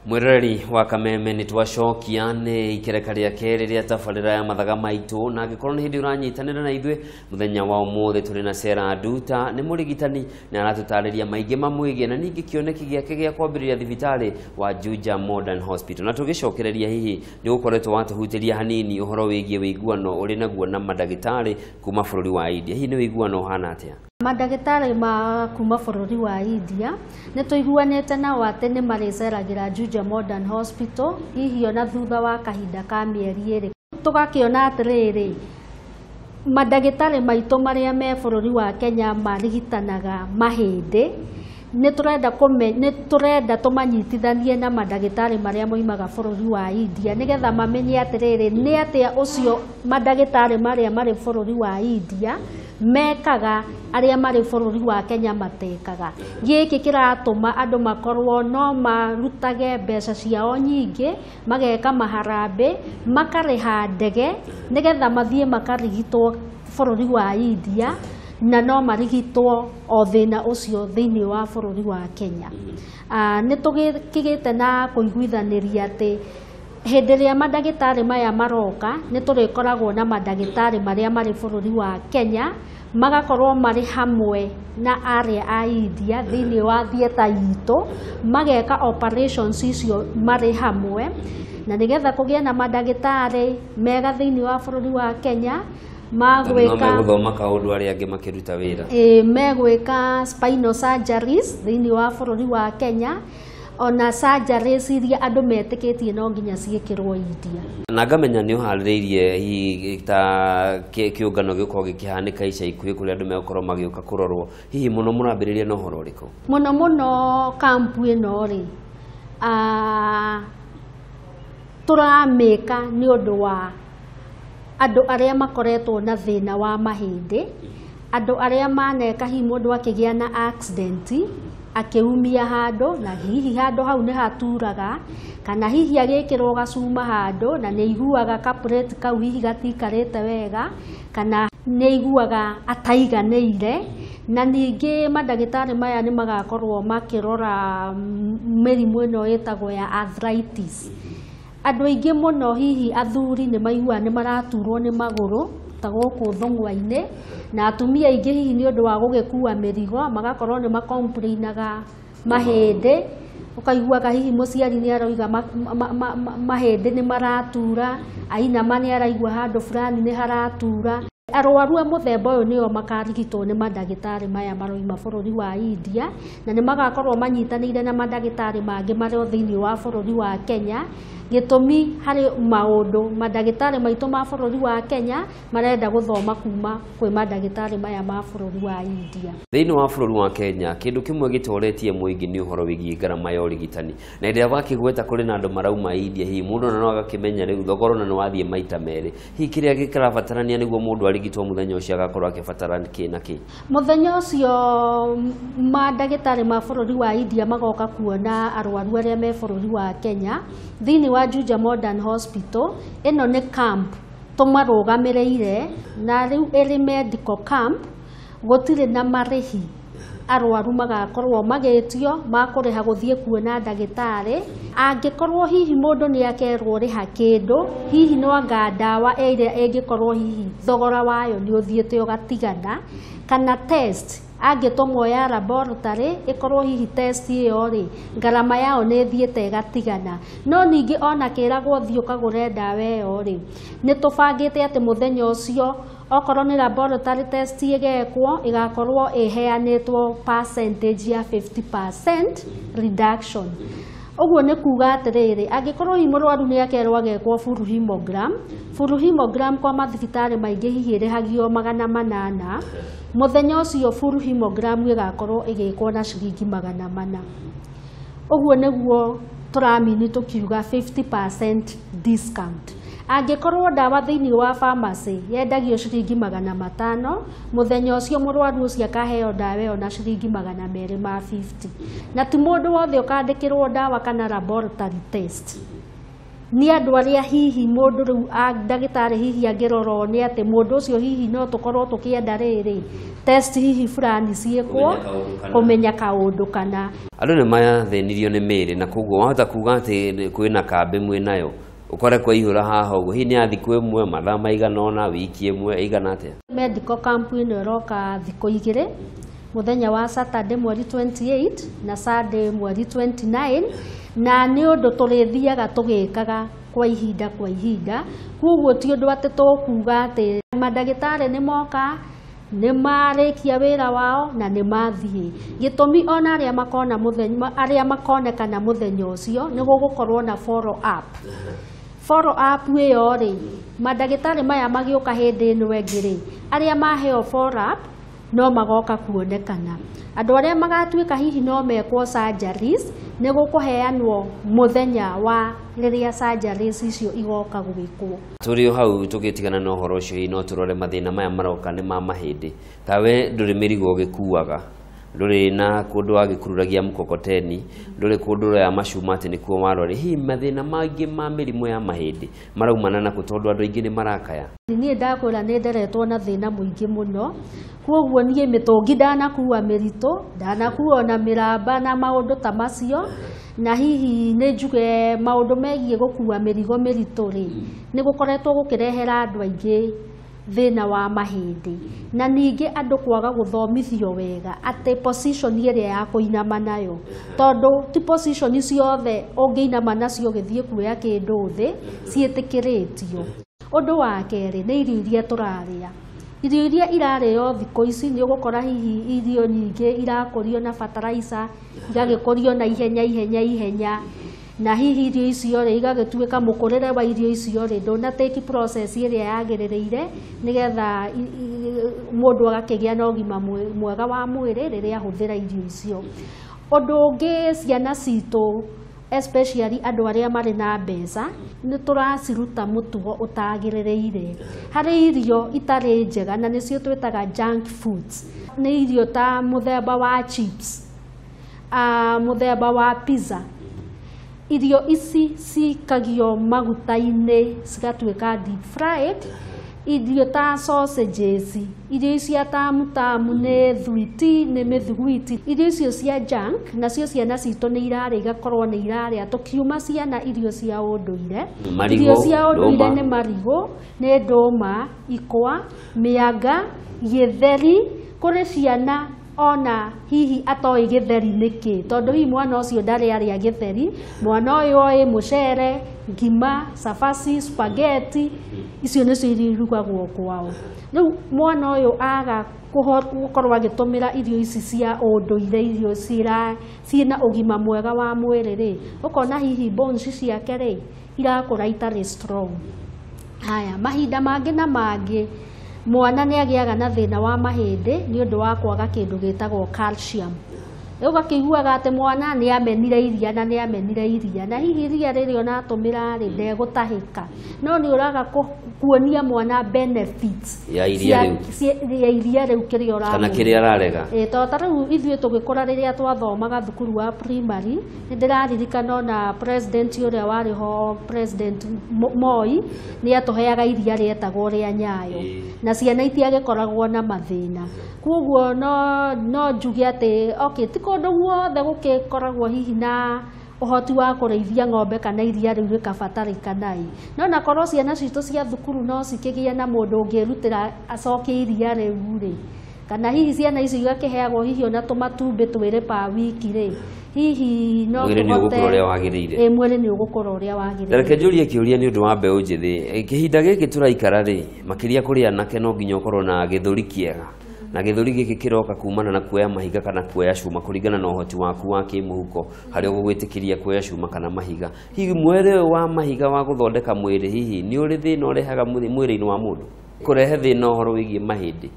Mwiroreri wa Kameme nĩ twacokia nĩ ikereka rĩa kerĩ rĩa tabarĩra ya mathaga maitũ, na angĩkorwo nĩ hĩndĩ ũranyitanĩra na ithuĩ mũthenya wa ũmũthĩ tũrĩ na Sarah Nduta, nĩ mũrigitani na aratũtarĩria maingĩ mamwĩgiĩ na ningĩ kĩoneki gĩake gĩa kwambĩrĩria thibitarĩ wa Juja Modern Hospital. Na tũgĩcokereria hihi nĩ ũkoretwo watũhutĩria hanini ũhoro wĩgiĩ wĩiguano ũrĩ naguo na mandagĩtarĩ kuma bũrũri wa India, hihi nĩ wĩiguano ũhana atĩa? Mandagĩtarĩ ma kuma bũrũri wa India nĩ tũiguanĩte nao atĩ nĩ marĩceragĩra Juja Modern Hospital hihi ona thutha wa kahinda ka mĩeri ĩrĩ. Tũgakĩona atĩrĩrĩ, mandagĩtarĩ maitũ marĩa me bũrũri wa Kenya marigitanaga mahĩndĩ, nĩ tũrenda tũmanyitithanie na mandagĩtarĩ marĩa moimaga bũrũri wa India nĩgetha mamenye atĩrĩrĩ, nĩ atĩa ũcio mandagĩtarĩ marĩa marĩ bũrũri wa India mekaga arĩa marĩ bũrũri wa Kenya matekaga. Gĩkĩ kĩratũma andũ makorwo no marutage mbeca ciao nyingĩ, mageka maharambĩ, makarĩha ndege nĩgetha mathiĩ makarigitwo bũrũri wa India, na no marigitwo o thĩna ũcio thĩinĩ wa bũrũri wa Kenya. Nĩ tũgĩkĩgĩte na kũiguithanĩria atĩ hĩndĩ ĩrĩa mandagĩtarĩ maya maroka nĩ tũrĩkoragwo na mandagĩtarĩ marĩa marĩ bũrũri wa Kenya magakorwo marĩ hamwe na arĩa a India thĩinĩ wa theatre itũ, mageka operations icio marĩ hamwe, na nĩgetha kũgĩe na mandagĩtarĩ mega thĩinĩ wa bũrũri wa Kenya magwĩka gũthoma kaũndũ arĩa angĩ makĩruta wĩra, megwĩka spinal surgeries thĩinĩ wa bũrũri wa Kenya, ona surgeries iria andũ metĩkĩtie no nginya ciĩkĩrwo India. Na ngamenya nĩ ũharĩrĩirie hihi ta kĩũngano gĩgũkorwo gĩkĩhanĩka ica ikuhĩ kũrĩa andũ megũkorwo magĩũka kũrorwo, hihi mũno mũrambĩrĩria na ũhoro ũrĩkũ? Mũno mũno kampu ĩno rĩ, tũramĩka nĩ ũndũ wa andũ arĩa makoretwo na thĩna wa mahĩndĩ, andũ arĩa maneka hihi mũndũ akĩgĩa na accident akĩumia handũ na hihi handũ hau nĩ haturaga, kana hihi agĩkĩrwo gacuma handũ na nĩ aiguaga ka plate kau hihi gatiikarĩte wega, kana nĩ aiguaga ataiganĩire. Na ningĩ mandagĩtarĩ maya nĩ magakorwo makĩrora mĩrimũ ĩno ĩtagwo ya arthritis. Andũ aingĩ mũno hihi athuri nĩ maiguaga nĩ maraturwo nĩ magũrũ ta gũkũ thũng'wa-inĩ, na atumia aingĩ hihi nĩ ũndũ wa gũgĩkua mĩrigo magakorwo nĩ makomplainaga mahĩndĩ, ũkaiguaga hihi mũciari nĩ aroiga mahĩndĩ nĩ maratura, ainama nĩ araigua handũ fulani nĩ haratura. Arwaru a mũthemba ũyũ nĩo makarigitwo nĩ mandagĩtarĩ maya maroima bũrũri wa India, na nĩ magakorwo manyitanĩire na mandagĩtarĩ mangĩ marĩ thĩinĩ wa bũrũri wa Kenya. Gĩtũmi harĩ maũndũ mandagĩtarĩ maitũ ma bũrũri wa Kenya marenda gũthoma kuma kwĩ mandagĩtarĩ maya ma bũrũri wa India. Thĩinĩ wa bũrũri wa Kenya kĩndũ kĩmwe gĩtoretie mũingĩ nĩ ũhoro wĩgiĩ ngarama ya ũrigitani, na hĩndĩ ĩrĩa wakĩgweta kũrĩ na andũ marauma India, hihi mũndũ ona no agakĩmenya rĩu thogora ona nĩ wathiĩ maita merĩ, hihi kĩrĩa gĩkĩrabatarania nĩguo mũndũ arigitwo mũthenya ũcio agakorwo akĩbatara kĩ na kĩ? Mũthenya ũcio mandagĩtarĩ ma bũrũri wa India magoka kuona arwaru arĩa me bũrũri wa Kenya thĩinĩ wa Juja Modern Hospital. Ĩno nĩ camp tũmarũgamĩrĩire, na rĩu ĩrĩ medical camp, gũtirĩ na marĩhi arwaru magakorwo magĩtio makũrĩha gũthiĩ kuona ndagĩtarĩ. Angĩkorwo hihi mũndũ nĩ akerwo rĩha kĩndũ, hihi no anga ndawa ĩrĩa ĩngĩkorwo hihi thogora wayo nĩ ũthiĩte ũgatigana, kana test angĩtũmwo ya laboratory ĩkorwo hihi test ĩyo rĩ ngarama yao nĩ ĩthiĩte ĩgatigana. No ningĩ ona kĩragwo thiĩ ũkagũre ndawa ĩyo rĩ, nĩ tũbangĩte atĩ mũthenya ũcio okorwo nĩ laboratory test ĩgekwo ĩgakorwo ĩheanĩtwo percentage ya 50% reduction. Ũguo nĩ kuga atĩrĩrĩ, angĩkorwo hihi mũrwaru nĩ akerwo agekwo full hemogram, full hemogram kwa mathibitarĩ maingĩ hihi ĩrĩhagio 800, mũthenya ũcio full hemogram ĩgakorwo ĩgĩkwo na ciringi 400. Ũguo nĩguo tũramini tũkiuga 50% discount. Angĩkorwo ndawa thĩinĩ wa pharmacy yendagio ciringi 500, mũthenya ũcio mũrwaru ũcio akaheo ndawa ĩyo na ciringi 250. Na ti mũndũ wothe ũkandĩkĩrwo ndawa kana laboratory test. Nĩ andũ arĩa hihi mũndũ rĩu ndagĩtarĩ hihi angĩrora nĩ atĩ mũndũ ũcio hihi no tũkorwo tũkĩenda rĩrĩ test hihi fulani ciĩkwo kũmenya kaũndũ kana. Andũ nĩ mathĩnirio nĩ mĩĩrĩ na koguo wahota kuga atĩ kwĩna kambĩ mwĩnayo ũkore kwaihũra haha ũguo, hihi nĩ ya thikũ ĩmwe, mathaa maigana ũna, wiki ĩmwe, ĩigana atĩa? Medical camp ĩno ĩroka thikũ igĩrĩ, mũthenya wa Saturday mweri 28 na Sunday mweri 29, na nĩ ũndũ tũrĩthiaga tũgĩkaga kwa ihinda kwa ihinda. Koguo ti ũndũ atĩ tũkuga atĩ mandagĩtarĩ nĩ moka nĩ marĩkia wĩra wao na nĩ mathiĩ. Gĩtũmi ona arĩa makona mũthenya, arĩa makonekana mũthenya ũcio nĩ gũgũkorwo na follow up. Follow up ĩyo rĩ, mandagĩtarĩ maya magĩũka hĩndĩ ĩno ĩngĩ rĩ, arĩa maheo follow up no magoka kuonekana. Andũ arĩa magatuĩka hihi no mekwo surgeries, nĩ gũkũheanwo mũthenya wa rĩrĩa surgeries icio igoka gwĩkwo. Tũrĩ o hau tũgĩtigana na ũhoro ũcio, hihi no tũrore mathĩna maya maroka nĩ ma mahĩndĩ. Tawe ndũrĩ mĩrigo ũgĩkuaga, ndũrĩ na kũndũ wagĩkururagia mkokoteni, ndũrĩ kũndũ ũroya macuma atĩ nĩkuo warore. Hihi mathĩna mangĩ ma mĩrimũ ya mahĩndĩ maraumana nakũ, tondũ andũ aingĩ nĩ marakaya? Niĩ ndakwĩra nĩ nderetwo na thĩna mũingĩ mũno, koguo niĩ mĩtũngi ndanakua mĩritũ, ndanakua ona mĩramba na maũndũ ta macio, na hihi nĩ njuge maũndũ megiĩ gũkua mĩrigo mĩritũ rĩ, nĩ gũkoretwo gũkĩrehera andũ aingĩ thĩna wa mahĩndĩ. Na ningĩ andũ kwaga gũthomithio wega atĩ position ĩrĩa ya kũinama nayo, tondũ ti position ciothe ũngĩinama nacio ũgĩthiĩ kuoya kĩndũ thĩ ciĩtĩkĩrĩtio. Ũndũ wa kerĩ nĩ irio iria tũrarĩa. Irio iria irarĩo thikũ ici nĩ ũgũkora hihi irio nyingĩ irakũrio na fertilizer, igagĩkũrio na ihenya ihenya ihenya, na hihi irio icio rĩ igagĩtuĩka mũkũrĩre wa irio icio rĩ ndũna take process ĩrĩa yagĩrĩrĩire nĩgetha mũndũ agakĩgĩa na ũgima mwega wa mwĩrĩ rĩrĩa ahũthĩra irio icio. Ũndũ ũngĩ ciana citũ especially andũ arĩa marĩ na mbeca nĩ tũraciruta mũtugo ũtagĩrĩrĩire harĩ irio itarĩ njega, na nĩcio twĩtaga junk foods. Nĩ irio ta mũthemba wa chips, mũthemba wa pizza. Irio ici cikagio maguta-inĩ cigatuĩka deep fried. Irio ta sausages, irio icia tamu tamu nĩ thwiti, nĩ mĩthiguiti, irio icio cia junk, nacio ciana citũ nĩ irarĩa, igakorwo nĩ irarĩa. Tũkiuma ciana irio cia ũndũire, irio cia ũndũire nĩ marigũ, nĩ ndũma, ikwa, mĩanga, gĩtheri. Kũrĩ ciana ona hihi atoĩ gĩtheri nĩkĩ, tondũ hihi mwana ũcio ndarĩ arĩa gĩtheri, mwana ũyũ oĩ mũcere, ngima, cabaci, spaghetti, icio nĩcio irio irugagwo kwao. Rĩu mwana ũyũ aga gũkorwo agĩtũmĩra irio ici cia ũndũire, irio ciĩna ũgima mwega wa mwĩrĩ rĩ, ũkona hihi bones ciake rĩ irakũra itarĩ strong. Haya, mahinda mangĩ na mangĩ mwana nĩ agĩaga na thĩna wa mahĩndĩ nĩ ũndũ wa kwaga kĩndũ gĩtagwo calcium. Rĩu ũgakĩiguaga atĩ mwana nĩ amenire iria na nĩ amenire iria, na hihi iria rĩrĩa onatũmĩra rĩ ndegũtahĩka, no nĩ ũraga kuonia mwana benefits ya iria rĩu, ya iria rĩu kĩrĩa ũramũhe kana kĩrĩa ararega. Tondũ ta rĩu ithuĩ tũgĩkũra rĩrĩa twathomaga thukuru wa primary, nĩ ndĩraririkana ona president ũrĩa warĩ ho, President Moi, nĩ atũheaga iria rĩetagwo rĩa Nyayo, na ciana itiagĩkoragwo na mathĩna. Koguo no njuge atĩ okay, ti kũndũ guothe gũgĩkoragwo hihi na ũhoti wa kũrĩithia ng'ombe kana iria rĩu rĩkabatarĩkana ĩ, no nakorwo ciana citũ cia thukuru no cikĩgĩe na mũndũ ũngĩrutĩra acokie iria rĩu rĩ, kana hihi ciana icio igakĩheagwo hihi ona tũmatumbĩ twĩrĩ pa wiki rĩ, hihi no mwĩrĩ nĩ ũgũkũra ũrĩa wagĩrĩire. Mwĩrĩ nĩ ũgũkũra ũrĩa wagĩrĩire. Reke njũrie kĩũria nĩ ũndũ wa mbeũ njĩthĩ. Kĩhinda gĩkĩ tũraikara rĩ, makĩria kũrĩ anake no nginya ũkorwo na gĩthũri kĩega, na gĩthũri gĩkĩ kĩroka kumana na kuoya mahiga kana kuoya cuma kũringana na ũhoti waku wa kĩmũhuko harĩa ũgũgwĩtĩkĩria kuoya cuma kana mahiga. Hihi mwĩrĩ ũyũ wa mahiga wa gũthondeka mwĩrĩ hihi nĩ ũrĩ thĩna ũrehaga mwĩrĩ-inĩ wa mũndũ, kũrehe thĩna ũhoro wĩgiĩ mahĩndĩ?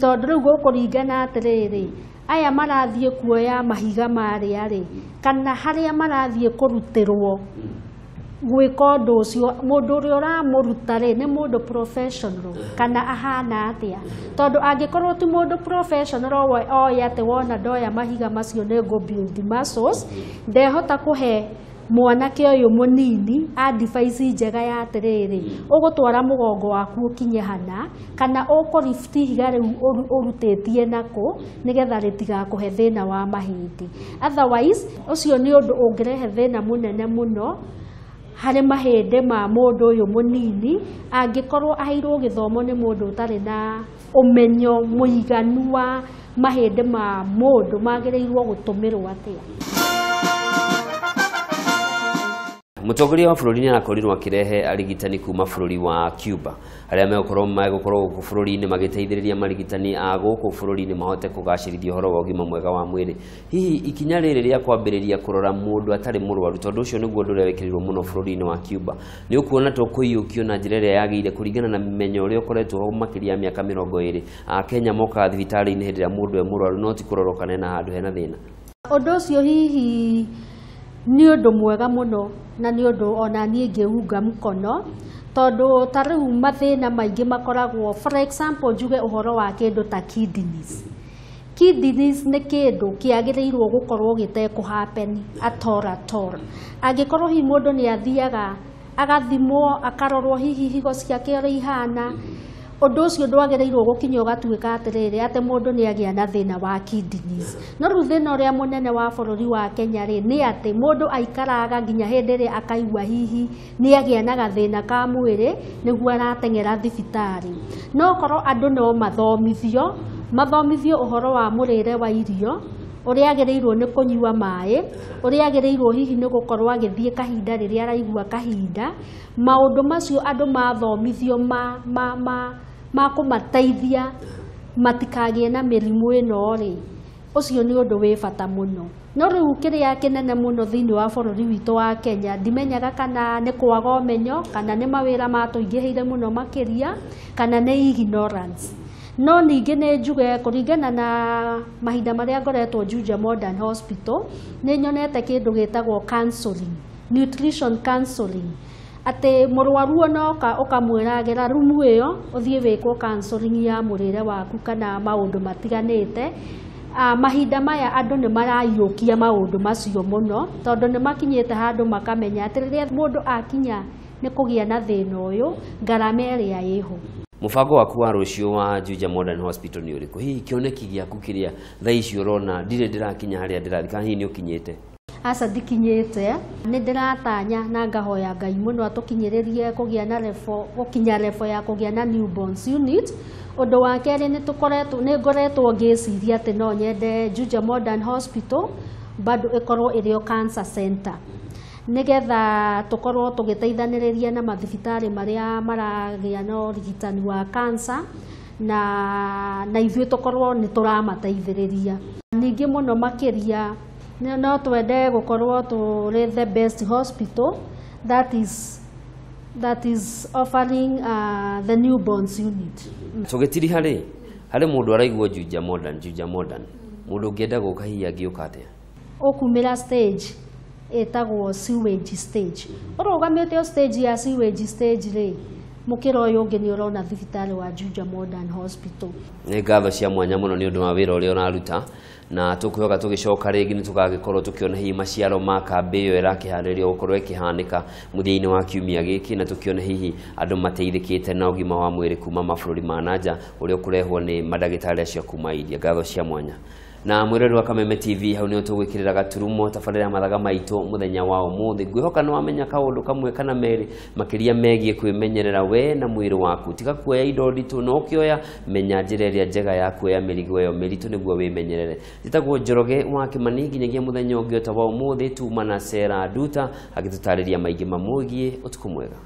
Tondũ rĩu gũkũringana atĩrĩrĩ, aya marathiĩ kuoya mahiga marĩa rĩ, kana harĩa marathiĩ kũrutĩrwo gwĩka ũndũ ũcio mũndũ ũrĩa ũramũruta rĩ nĩ mũndũ professional kana ahana atĩa, tondũ angĩkorwo ti mũndũ professional oĩ atĩ wona ndoya mahiga macio nĩ ngũ build muscles, ndehota kũhe mwanake ũyũ mũnini advice njega ya atĩrĩrĩ, ũgũtwara mũgongo waku ũkinye hana kana ũkũrifti ihiga rĩu ũrutĩtie nakũ nĩgetha rĩtigakũhe thĩna wa mahĩndĩ. Otherwise ũcio nĩ ũndũ ũngĩrehe thĩna mũnene mũno harĩ mahĩndĩ ma mũndũ ũyũ mũnini angĩkorwo aheirwo gĩthomo nĩ mũndũ ũtarĩ na ũmenyo mũiganu wa mahĩndĩ ma mũndũ magĩrĩirwo gũtũmĩrwo atĩa. Mũtongoria wa bũrũri nĩ arakorirwo akĩrehe arigitani kuma bũrũri wa Cuba arĩa megũkorwo gũkũ bũrũri-inĩ magĩteithĩrĩria marigitani a gũkũ bũrũri-inĩ mahote kũgacĩrithia ũhoro wa ũgima mwega wa mwĩrĩ. Hihi ikinya rĩrĩ rĩa kwambĩrĩria kũrora mũndũ atarĩ mũrwaru, tondũ ũcio nĩguo ũndũ ũrĩa wĩkĩrĩirwo mũno bũrũri-inĩ wa Cuba, nĩ ũkuona to kũiyũkio na njĩra ĩrĩa yagĩrĩire kũringana na menyo ũrĩa ũkoretwo ho makĩria ya mĩaka 20? Akenya mokaga thibitarĩ-inĩ hĩndĩ ĩrĩa mũndũ e mũrwaru no ti kũrorwo kana ena handũ hena thĩna. Ũndũ ũcio hihi nĩ ũndũ mwega mũno na nĩ ũndũ ona niĩ ngĩunga mkono, tondũ ta rĩu mathĩna maingĩ makoragwo, for example njuge ũhoro wa kĩndũ ta kidneys. Kidneys nĩ kĩndũ kĩagĩrĩirwo gũkorwo gĩtekũ happen at all at all. Angĩkorwo hihi mũndũ nĩ athiaga agathimwo akarorwo hihi higo ciake ũrĩa ihana, ũndũ ũcio ndwagĩrĩirwo gũkinya ũgatuĩka atĩrĩrĩ atĩ mũndũ nĩ agĩa na thĩna wa kidneys. No rĩu thĩna ũrĩa mũnene wa bũrũri wa Kenya rĩ nĩ atĩ mũndũ aikaraga nginya hĩndĩ ĩrĩa akaigua hihi nĩ agĩa na gathĩna ka mwĩrĩ nĩguo arateng'era thibitarĩ. No korwo andũ no mathomithio, mathomithio ũhoro wa mũrĩre wa irio, ũrĩa agĩrĩirwo nĩ kũnyua maĩ, ũrĩa agĩrĩirwo hihi nĩ gũkorwo agĩthiĩ kahinda rĩrĩa araigua kahinda, maũndũ macio andũ mathomithio ma kũmateithia matikagĩe na mĩrimũ ĩno rĩ, ũcio nĩ ũndũ wĩ bata mũno. No rĩu kĩrĩa kĩnene mũno thĩinĩ wa bũrũri witũ wa Kenya, ndimenyaga kana nĩ kwaga ũmenyo, kana nĩ mawĩra matũingĩhĩire mũno makĩria, kana nĩ ignorance. No ningĩ nĩ njuge kũringana na mahinda marĩa ngoretwo Juja Modern Hospital, nĩ nyonete kĩndũ gĩtagwo counseling, nutrition counseling, atĩ mũrwaru onoka ũkamwĩra gera rumu ĩyo ũthiĩ wĩkwo counseling ya mũrĩre waku kana maũndũ matiganĩte. Mahinda maya andũ nĩ maraiyũkia maũndũ macio mũno, tondũ nĩ makinyĩte handũ makamenya atĩ rĩrĩa mũndũ akinya nĩ kũgĩa na thĩna ũyũ, ngarama ĩrĩa ĩho. Mũbango waku wa rũciũ wa Juja Modern Hospital nĩ ũrĩkũ? Hihi kĩoneki gĩaku kĩrĩa thaa ici ũrona ndirĩ ndĩrakinya harĩa ndĩrathiĩ, kana hihi nĩ ũkinyĩte? Aca ndikinyĩte, nĩ ndĩratanya na ngahoya Ngai mũno atũkinyĩrĩrie kũgĩa na level, gũkinya level ya kũgĩa na newborns unit. Ũndũ wa kerĩ nĩ ngoretwo ngĩciria atĩ no nyende Juja Modern Hospital bado ĩkorwo ĩrĩ o cancer center, nĩgetha tũkorwo tũgĩteithanĩrĩria na mathibitarĩ marĩa maragĩa na ũrigitani wa cancer, na ithuĩ tũkorwo nĩ tũramateithĩrĩria. Ningĩ mũno makĩria no twende gũkorwo tũrĩ the best hospital that is offering the newborns unit. Tũgĩtiriha rĩ, harĩ mũndũ araigua Juja Modern, Juja Modern, mũndũ ũngĩenda gũka hihi angĩũka atĩa? Ũkumĩra stage ĩtagwo sewage stage. Ũrũgamĩte o stage ya sewage stage rĩ, mũkĩra ũyũ ũngĩ nĩ ũrona thibitarĩ wa Juja Modern Hospital. Nĩ ngatho cia mwanya mũno nĩ ũndũ wa wĩra ũrĩa ũraruta, na tũkwĩhoka tũgĩcoka rĩngĩ nĩ tũgagĩkorwo tũkĩona hihi maciaro ma kambĩ ĩyo ĩrakĩharĩrio gũkorwo ĩkĩhanĩka mũthia-inĩ wa kiumia gĩkĩ, na tũkĩone hihi andũ mateithĩkĩte na ũgima wa mwĩrĩ kuma mabũrũri ma nanja ũrĩa ũkũrehwo nĩ mandagĩtarĩ acio kuma India. Ngatho cia mwanya. Na mwĩrori wa Kameme TV, hau nĩho tũgwĩkĩrĩra gaturumo tabarĩra ya mathaga maitũ mũthenya wa ũmũthĩ. Ngwĩhoka nĩ wamenya kaũndũ kamwe kana merĩ makĩria megiĩ kwĩmenyerera we na mwĩrĩ waku. Tiga kuoya indo nditũ, no ũkĩoya menya njĩra ĩrĩa njega ya kuoya mĩrigo ĩyo mĩritũ nĩguo wĩmenyerere. Njĩtagwo Njoroge wa Kĩmani, nginyagia mũthenya ũngĩ o ta wa ũmũthĩ tuma na Sarah Nduta agĩtũtarĩria maingĩ mamwĩgiĩ. Ũtukũ mwega.